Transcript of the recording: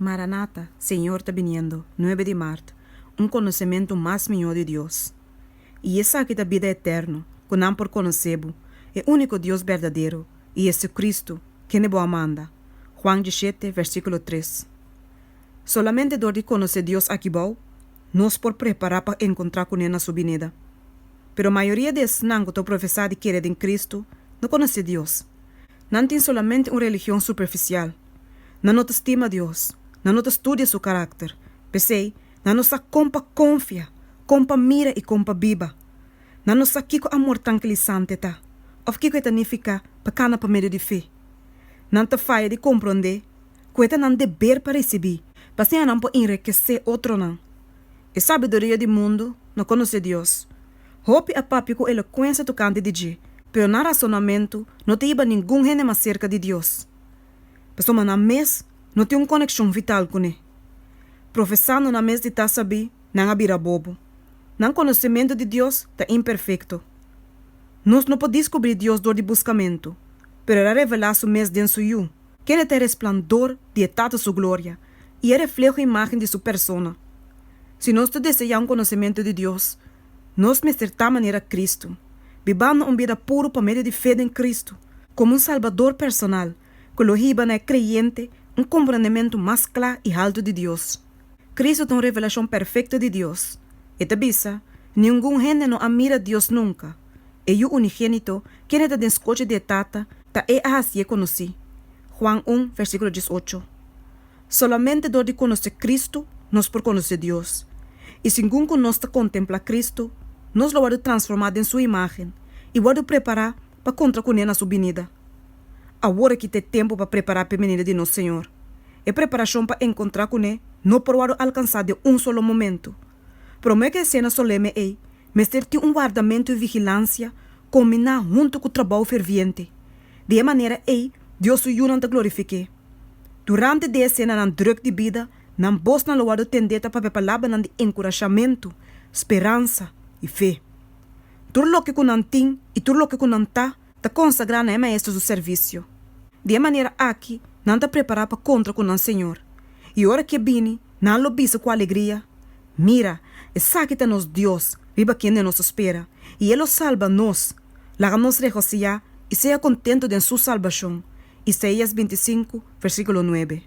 Maranata, Señor ta biniendo, nuebe di mart, Un konosementu mas mihó di Dios. I esaki ta bida eterno, ku nan por konosé bo, e úniko Dios berdadero, i Jesucristo, kende bo a manda. Juan diesshete, versíkulo tres. Solamente dor di konosé Dios akibou, nos por prepará pa enkontrá kuné na su binida. Pero mayoria di esnan ku ta profesá di kere den Cristo no konosé Dios. Nan tin solamente un religion superfisial. Nan no ta stima Dios, nan no ta studia su karakter. P'esei, nan no sa kon pa konfia, kon pa mira i kon pa biba. Nan no sa kiko amor trankilisante ta òf kiko e ta nifiká pa kana pa medio di fe. Nan ta faya di komprondé ku e ta nan deber pa risibí, pa asina nan por enrekesé otronan. E sabiduria di mundu no konosé Dios. Hopi a papia ku elokuensia tokante di dje, pero nan rasonamentu no ta hiba ningun hende mas serka di Dios, pasobra nan mes no tin un konekshon vital kuné. Profesando nan mes di ta sabí, nan a bira bobo. Nan konosementu di Dios ta imperfekto. Nos no por diskubrí Dios dor di buskamentu, pero El a revelá Su mes den Su Yu, kende ta e resplandor di e Tata Su gloria i e refleho imágen di Su persona. Si nos ta deseá un konosementu di Dios, nos mester ta manera Kristu, bibando un bida puru pa medio di fe den Kristu komo un Salbador personal ku lo hiba na e kreyente un komprendementu mas kla i haltu di Dios. Kristu ta un revelashon perfekto di Dios. E ta bisa, Ningun hende no a mira Dios nunka. E Yu unigénito, kende ta den skochi di e Tata, ta E a hasié konosí. Juan un, versíkulo diesocho. Solamente dor di konosé Kristu nos por konosé Dios. I segun ku nos ta kontemplá Kristu, nos lo wòrdu transformá den Su imágen i wòrdu prepará pa kontra kuné na Su binida. Awor aki ta e tempu pa prepará p'e binida di nos Señor. E preparashon pa enkontrá kuné no por wòrdu alkansá den un solo momentu. Promé ku e sena soleme ei, mester tin un wardamentu i vigilansia kombiná huntu ku trabou ferviente. Di e manera ei, Dios su yunan ta glorifik'é. Durante di e senanan drùk di bida, nan bosnan lo wòrdu tendé ta papia palabranan di enkurashamentu, speransa i fe. Tur loke ku nan tin i tur loke ku nan ta, ta konsagrá na e Maestro su servisio. Di e manera aki, nan ta prepará pa kontra ku nan Señor. I ora ku e bini, nan lo bisa ku alegria, Mira, esaki ta nos Dios, riba kende nos a spera, i e lo salba nos! Laga nos regosihá i sea kontentu den su salbashon. Isaías bintisinku, versíkulo nuebe.